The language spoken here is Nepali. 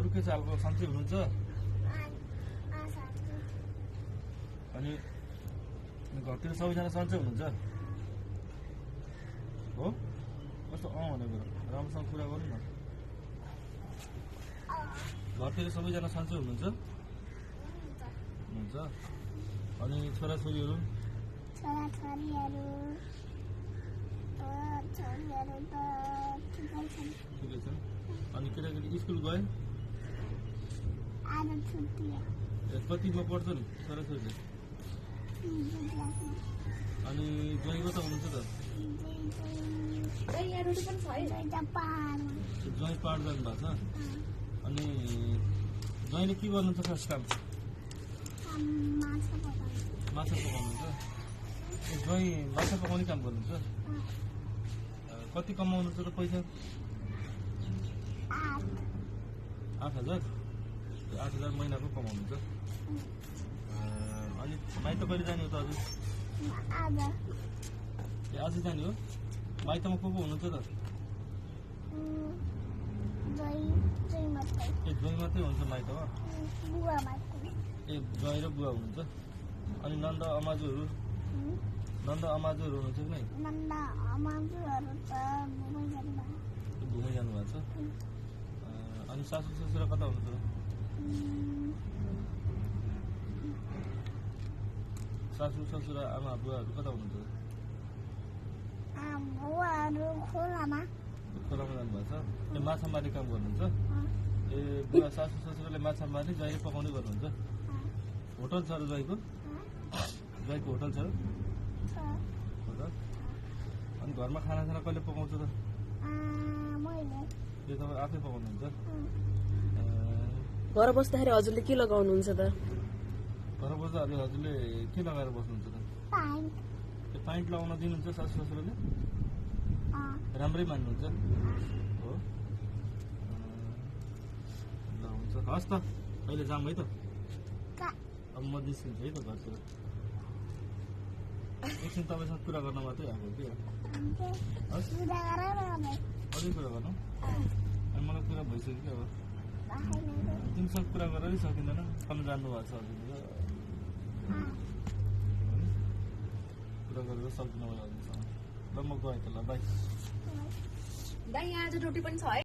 अरू के छ हालको सन्चै हुनुहुन्छ अनि घरतिर सबैजना सन्चै हुनुहुन्छ हो कस्तो भनेको राम्रोसँग कुरा गर्नु न घरतिर सबैजना सन्चै हुनुहुन्छ हुन्छ अनि छोराछोरीहरू ठिकै छ अनि केटाकेटी स्कुल गए कतिमा पढ्छन् छोराछोरीले अनि ज्वाइँ कता हुनुहुन्छ त ज्वाइँ पाहाड जानु भएको छ अनि ज्वाइँले के गर्नुहुन्छ खास काम माछा पकाउनुहुन्छ ज्वाइँ माछा पकाउने काम गर्नुहुन्छ कति कमाउनुहुन्छ त पैसा 8,000 8,000 महिनाको कमाउनुहुन्छ अनि माइत कहिले जाने हो त हजुर आज जाने हो माइतमा को हुनुहुन्छ त ज्वाइँ मात्रै हुन्छ माइतमा ए ज्वाइँ र बुवा हुनुहुन्छ अनि नन्द अमाजुहरू हुनुहुन्छ कि नै घुमै जानुभएको छ अनि सासू ससुरा कता हुनुहुन्छ सासू ससुरा आमा बुवाहरू कता हुनुहुन्छ खोलामा जानुभएको छ ए माछा मार्ने काम गर्नुहुन्छ ए बुवा सासू ससुराले माछा मार्ने ज्वाइँले पकाउने गर्नुहुन्छ होटल छ र ज्वाइँको होटल छ अनि घरमा खानासाना कहिले पकाउँछ त त्यो तपाईँ आफै पकाउनुहुन्छ घर बस्दाखेरि हजुरले के लगाउनुहुन्छ त घर बस्दाखेरि हजुरले के लगाएर बस्नुहुन्छ त पाइन्ट लगाउन दिनुहुन्छ सासू ससुराले राम्रै मान्नुहुन्छ हो ल हुन्छ हस् त अहिले जाऊँ है त अब म निस्किन्छु है त घरतिर एकछिन तपाईँसँग कुरा गर्न मात्रै आएको कि हस् अझै कुरा गर्नु अनि मलाई कुरा भइसक्यो अब तिमीसँग कुरा गरेरै सकिँदैन कम जान्नु भएको छ हजुरले कुरा गरेर सक्दिनँ मैले हजुरसँग ल म गएँ त ल बाई यहाँ आज रोटी पनि छ है।